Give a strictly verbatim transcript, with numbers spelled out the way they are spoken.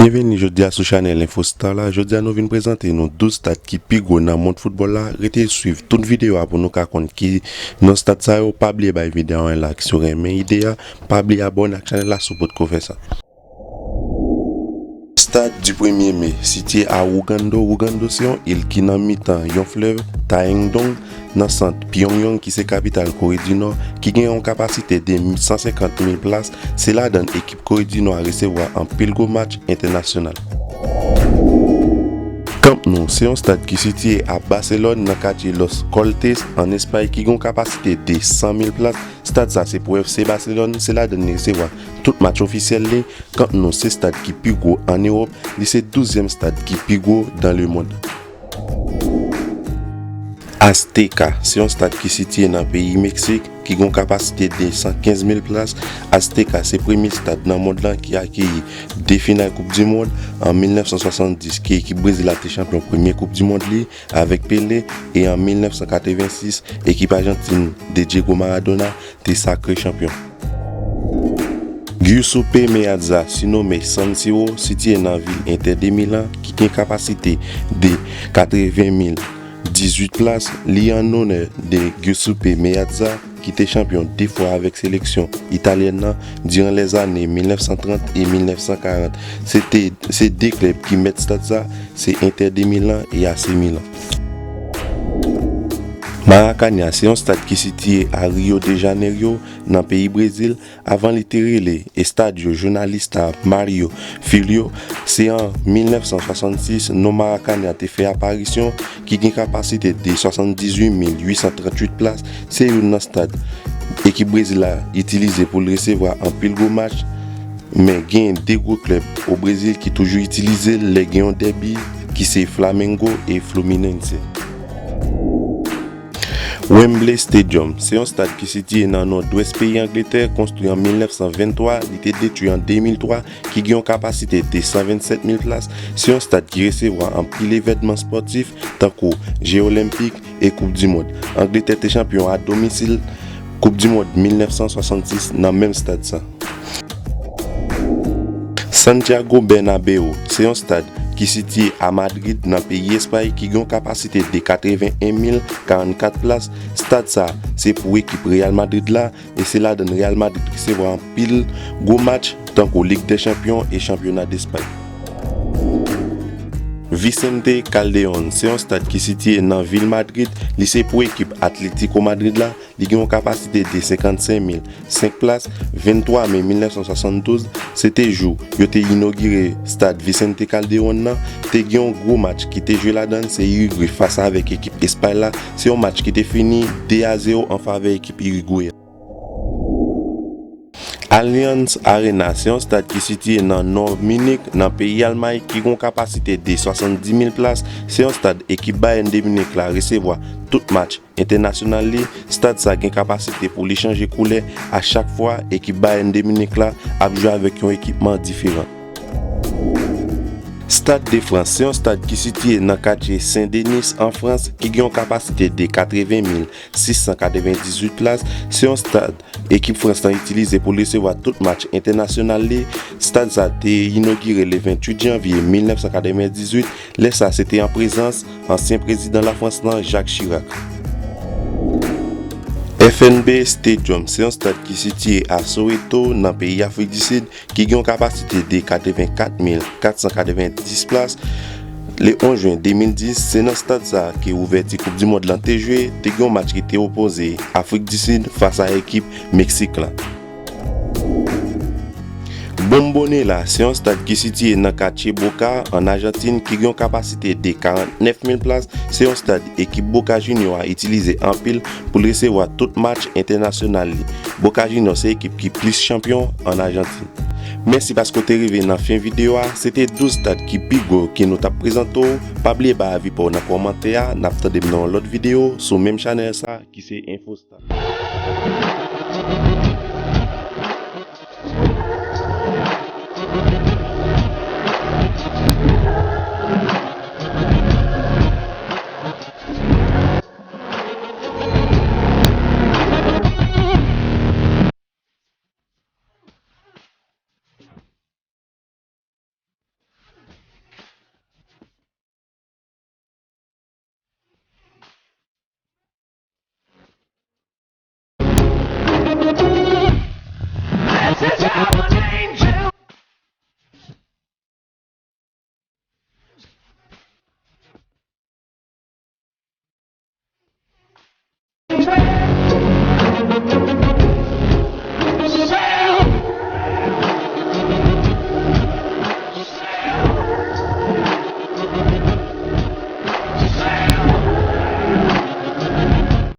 Byenveni jodi a sou chanèl Info Star la. Jodi a nou vin prezante nou douz stad ki pi gwo nan mond foutbòl la. Rete swiv tout videyo a pou nou ka konn ki non stad sa yo. Pa bliye bay videyo a yon like si w renmen ide a. Pa bliye abòne ak chanèl la si w potko fè sa. Stad du premye me, sitiye a Rugando. Rugando se yon il ki nan mitan yon flèv, Taedong, nan sant Pyongyang ki se kapital Kore di Nò, ki gen yon kapasite de san senkant mil plas. Se ladan l ekip Kore di Nò a resevwa anpil gwo match entènasyonal. Camp Nou se yon stad ki sitiye a Baselòn, nan katye Los Cortes, ann Espay, ki gen yon kapasite de san mil plas. Stad sa se pou F C Baselòn, se ladan l li resevwa tout match ofisyèl li. Camp Nou se stad ki pi gwo ann Ewòp, li se douzyèm stad ki pi gwo dans le monde. Azteca se yon stad ki sitiye nan peyi Meksik, ki gen yon kapasite de san kenz mil plas. Azteca se premye stad nan mond lan ki akeyi de final Koup di Mond. An mil nèf san swasanndis, ke ekip Brezil la te chanpyon premye Koup di Mond li avèk Pele, e an mil nèf san katrevensis, ekip Ajantin de Diego Maradona te sakre chanpyon. Giuseppe Meazza, sinome San Siro, sitiye nan vil Inter de Milan, ki gen kapasite de katreven mil dizuit plas. Li an onè de Giuseppe Meazza, ki te chanpyon de fwa avèk seleksyon italyèn nan diran lèzane mil nèf san trant e mil nèf san karant. Se te, se de klèb ki mèt stad sa, se Inter de Milan e A C Milan. Maracanã se yon stad ki sitiye a Rio de Janeiro, nan peyi Brezil, avan li te rele Estádio Jornalista Mário Filho. Se an mil nèf san swasann sis, non Maracanã te fè aparisyon, ki gen kapasite de swasanndizuit mil uit san tranntuit plas. Se youn nan stad ekip Brezil la itilize pou l resevwa anpil gwo match. Men gen de gwo klèb o Brezil ki toujou itilize l lè gen yon dèbi, ki se Flamengo e Fluminense. Wembley Stadium se yon stad ki sitiye nan nòdwès peyi Angletè, konstwi an mil nèf san venntwa, li te detwi an de mil twa, ki gen yon kapasite de san vennsèt mil plas. Se yon stad ki resevwa anpil evènman spòtif, tankou Je Olenpik e Koup di Mond. Angletè te chanpyon a domisil Koup di Mond mil nèf san swasann sis nan menm stad sa. Santiago Bernabéu se yon stad ki sitiye a Madrid, nan peyi Espay, ki gen yon kapasite de katreven en mil karannkat plas. Stad sa se pou ekip Real Madrid la, e se ladan l Real Madrid resevwa anpil gwo match, tankou Lig dè Chanpyon e Chanpyona Despay. Vicente Calderón se yon stad ki sitiye nan vil Madrid. Li se pou ekip Atlético Madrid la. Li gen yon kapasite de senkannsenk mil senk plas. Venntwa me mil nèf san swasanndouz, se te jou yo te inogire stad Vicente Calderón nan. Te gen yon gwo match ki te jwe ladan l, se Irigwe fas avèk ekip Espay la. Se yon match ki te fini de a zewo an favè ekip Irigwe a. Allianz Arena se yon stad ki sitiye nan nò Minik, nan peyi Almay, ki gen yon kapasite de swasanndis mil plas. Se yon stad ekip Bayern de Minik la resevwa tout match entènasyonal li. Stad sa gen kapasite pou li chanje koulè a chak fwa ekip Bayern de Minik la ap jwe avèk yon ekipman diferan. Stad de Frans se yon stad ki sitiye nan katye Sen Denis, an Frans, ki gen yon kapasite de katreven mil sis san katrevendizuit plas. Se yon stad ekip Frans lan itilize pou l resevwa tout match entènasyonal li. Stad sa te inogire le ventuit janvye mil nèf san katrevendizuit. Lè sa, se te an prezans ansyen prezidan Lafrans lan, Jacques Chirac. F N B Stadium se yon stad ki sitiye a Soweto, nan peyi Afrik di Sid, ki gen yon kapasite de katrevenkat mil kat san katrevendis plas. Le onz jen de mil dis, se nan stad sa a ke ouvèti Koup di Mond lan te jwe. Te gen yon match ki te opoze Afrik di Sid fas a ekip Meksik la. Bombonera se yon stad ki sitiye nan katye Boca, an Ajantin, ki gen yon kapasite de karantnèf mil plas. Se yon stad ekip Boca Junior a itilize anpil pou l resevwa tout match entènasyonal li. Boca Junior se ekip ki plis chanpyon an Ajantin. Mèsi paske w te rive nan fen videyo a. Se te douz stad ki pi gwo ke nou t ap prezante w. Pa bliye bay avi pa w nan kòmantè a. N ap tande m nan yon lòt videyo sou menm chanèl sa ki se Info Star.